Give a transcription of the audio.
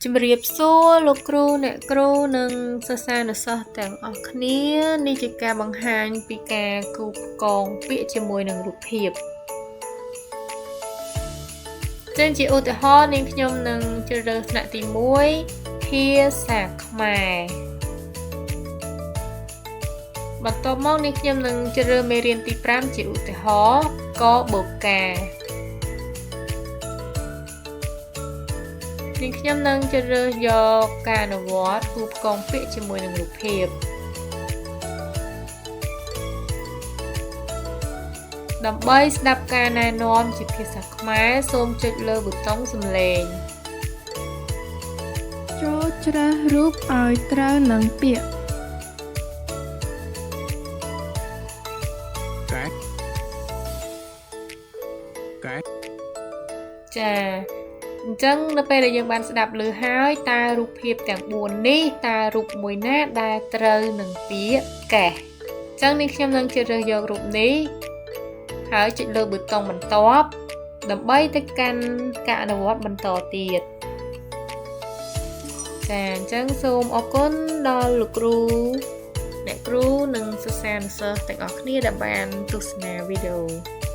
ជំរាបសួរលោកគ្រូអ្នកគ្រូនិងសិស្សានុសិស្សទាំងអស់គ្នានេះជាការបង្ហាញពីការគូផ្គងពាក្យជាមួយនឹងរូបភាពចឹងជាឧទាហរណ៍នាងខ្ញុំនឹងជ្រើសរើសថ្នាក់ទី1ភាសាខ្មែរបន្ទាប់មកនាងខ្ញុំនឹងជ្រើសរើសមេរៀនទី5ជាឧទាហរណ៍កបូកានាងខ្ញុំនឹងជ្រើសរើសយកការអនុវត្តគូផ្គងពាក្យជាមួយនឹងរូបភាពដើម្បីស្ដាប់ការណែនាំជាភាសាខ្មែរសូមចុចលើប៊ូតុងសំឡេង ចូលជ្រើសរូបឲ្យត្រូវនឹងពាក្យ កែកែ ចាអញ្ចឹងនៅពេលដែលយើងបានស្ដាប់ឮហើយតើរូបភាពទាំង4នេះតើរូបមួយណាដែលត្រូវនឹងពាក្យកេះអញ្ចឹងនេះខ្ញុំនឹងជ្រើសរើសយករូបនេះហើយចុចលើប៊ូតុងបន្ទាប់ដើម្បីទៅកាន់ការអនុវត្តបន្តទៀតចាអញ្ចឹងសូមអរគុណដល់លោកគ្រូអ្នកគ្រូនិងសិស្សានុសិស្សទាំងអស់គ្នាដែលបានទស្សនាវីដេអូ។